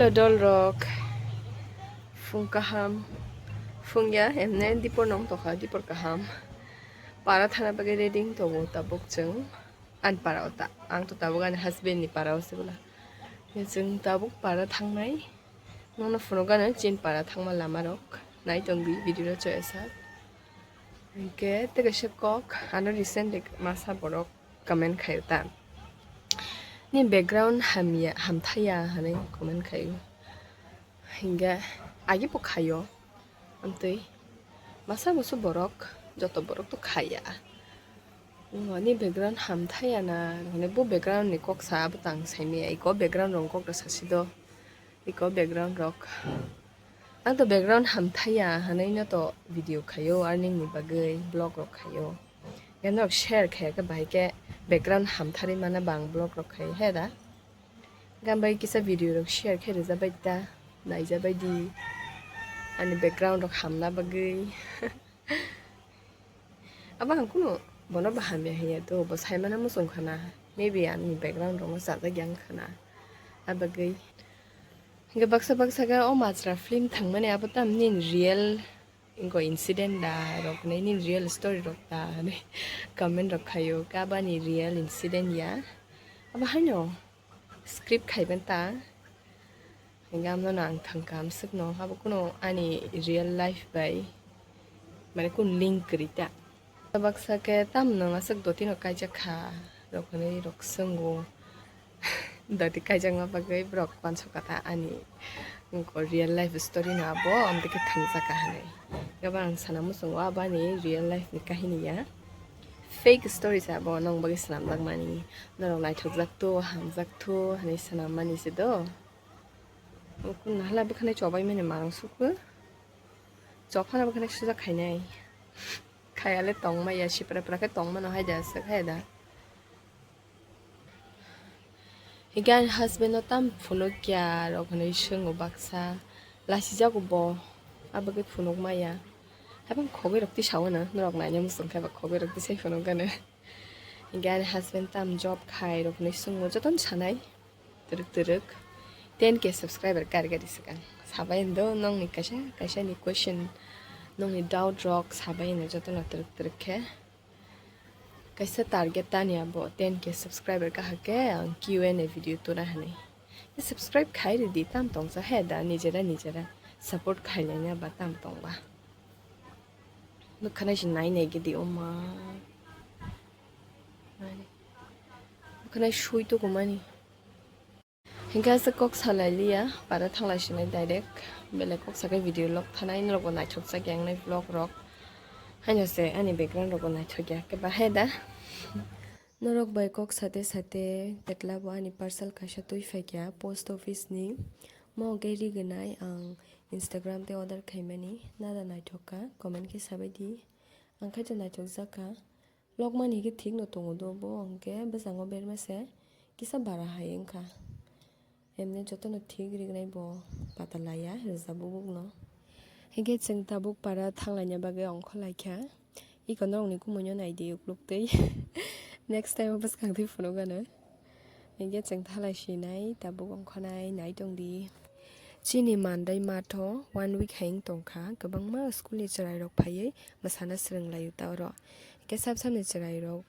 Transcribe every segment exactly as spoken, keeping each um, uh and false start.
Dol rok, phung kaham, phung ya, emne dipor nong tokha, dipor kaham. Para thana bagwi ready tongo tabuk chwng. Ani para o ta, ang to tabuk ani husband ni para o se bwla. Chwng tabuk para thangnai. Nono phunukgano chin para thangma lama rok. Nai tongdi video no choya sak. Hingke tei kaisa kok ano recently masa borok comment khaio ta. Ni background hamya, hamthaya hinwi comment khaio. Hingke agi bo khaio. Amtwi masa musu borok, joto borok to khaya. Ani background hamthaya na, hinwi bo background ni kok sa abo tang saimaya, iko background rok kok da sasi do. Iko background rok. Ang to background hamthaya hinwi no to video khaio, earning ni bagwi vlog rok khaio. Yan rok share khaya khe bahai khe background hamthari mana bang vlog rok khai he da. Gan bai kisa video rok share khe rwjabai ta, naijabai di. Ani background rok hamna bagwi. Abo ang kunu bono baham ya hiya to, bo sai mana muchung khana. Maybe ani background rok no chajak yang khana. Abagwi. Hingke baksa baksa ga o Majra film thangmani abo tam nin real, ingo incident da rok hinwi, nin real story rok da hinwi comment rok khaio, ka bani real incident ya. Abo haino script khaiben ta. Hingke amno no ang thang kam swkno, abo kuno ani real life bai mane kun link kwrwi ta. Baksa khe tam nwng aswk dotino kaijak kha rok hinwi rok swngo. Dati kaijakma bagwi borok uansuk kha ta ani real life story no abo, amtwi khe thangjakha hinwi. Abo ang sana muchungo abo ani real life ni kahini ya. Fake story se abo nwng bagwi swnamjakmani. Norok naithokjak to, hamjak to hinwi swnammani se do. Nahala bwkhwnai chobaimani marang sukgo. Chophana bwkhwnai sujak khainai. Khayale tongmaya, sipra pra khe tongmano haida aswk haida. Hingke ani husband no tam phunukya rok hinwi swngo baksa. Lasijago bo, abagwi phunukmaya. Haibang khogwi rok tisao no, norok naina muchung khe ba khogwi rok tisai phunukgano. Hingke ani husband tam job khai rok hinwi swngo, jotono sanai. Twrwk twrwk ten K subscriber kari kari swkang. Sabai hwndo nongni kaisa kaisa ni question, nongni doubt rok sabai hwno jotono twrwk twrwk khe. Kaisa target tani abo ten K subscriber kahak khe ang Q and A video tuna hinwi. Subscribe khai ridi tam tongsa he da nijera nijera support khailaiya ba tam tongba. Bwkhanai se nai nai gidi oma. Bwkhanai sui tukumani. Hingke aswk kok salai liya, para thanglai sinai direct. Belai kok sakhe video log thanai, norokbo naithok jak yang nai vlog rok. Haino se ani background rokbo naithok ya, khe bahai da. Norok bai kok sate sate, tetlabo ani parcel kaisa twi phaikya post office ni. Mo hwnkhe rignai ang Instagram tei order khaimani, nada naithok kha, comment khe sabai di. Ang khe to naithok jak kha. Lokmani hwnkhe thik no tongo do bo, hwnkhe bwskango berma se kisa bara hai wngkha. Emne jotono thik rignai bo pata laiya, rijak bubuk no. Hwnkhe chwng tabuk para thanglaina bagwi ongkhor laikha. Iko norokni kumui no naidi ukluk twi. Next time o bwskang twi phunukgano. Hingke chwng thalai sinai tabuk ongkhornai nai tongdi. Chini Mandai matho one week hai wng tongkha, kwbangma school ni chwrairok phaiwi mwsana swrwnglaio ta oro. Hingke sab sabni chwrairok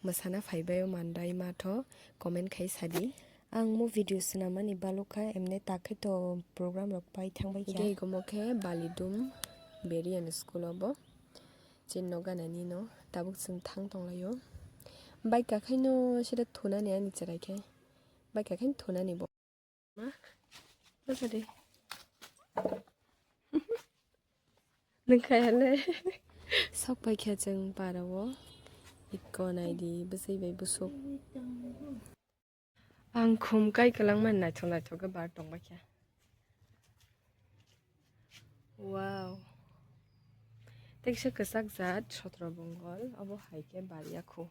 mwsana phaibai o Mandai matho comment khai sadi. Ang mo video swnamani balukha, emne takhe to program rok pai thangbai kha. Hingke ikomo khe Balidum Berian school obo. Chini no ganani no tabuk chwng thang tonglaio. Bike kakhaino sida thunani ani chwrai khe. Bike kakhaino thunani bo. Ma? Bwsa de. Nwng khaya le. Sok pai khe chwng para o. Ikko nai di bwsai bai bwswk. Ang khum kai kwlangma naithok naithok khe bar tong bai khe. Wow. Teksa kwchak jat sotro bongol, obo hai khe bar ya khu.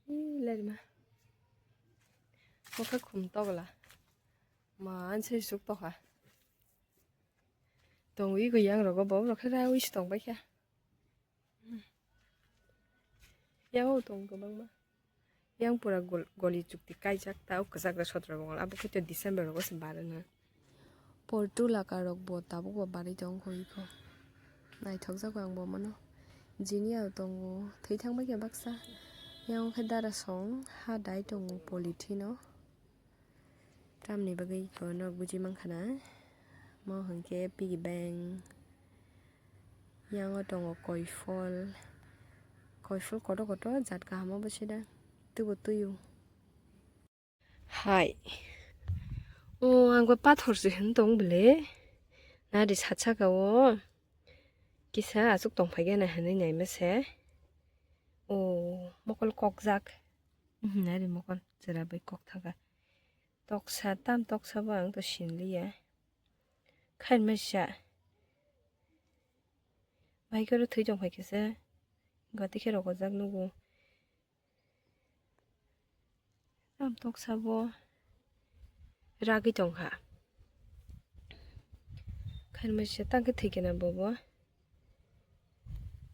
Ih, lerma. Bo khe khum togla. Ma, ansai suk tokha. Tongwi gwi yang rogo bo, borok khe rawi se tong bai khe. Yang o tong kwbangma. Yang pura gol-, goli chukti kaijak ta, o kwchak da sotro bongol. Abo khe to December rogo se bar wngna. Portulaka rok bo tabuk bo barwi tong kho iko. Naithok jago ang bo mano. Jini aro tongo thwi thang bai khe baksa. Yang khe dara song ha dai tongo polythene o. Tamni bagwi iko nok buji mankha na. Mo hwnkhe piggy bank. Yang o tongo koifol. Koifol koto koto jat kaham obo se da. Tubo tuio. Hai. O, ang bo pathor se hin tong bwle. Nari sat saka o. Kisa aswk tong phai gana hinwi naima se. O, mokol kokjak. Mhm, nari mokol chwra bai kok thaka. Toksa, tam toksa bo ang to sinliya. Khaima sa. Bai khe oro thwi tong phai khe se. Gati khe rokojak nugo. Tam toksa bo ragwi tongkha. Khaima se tang khe thwi khe na bobo.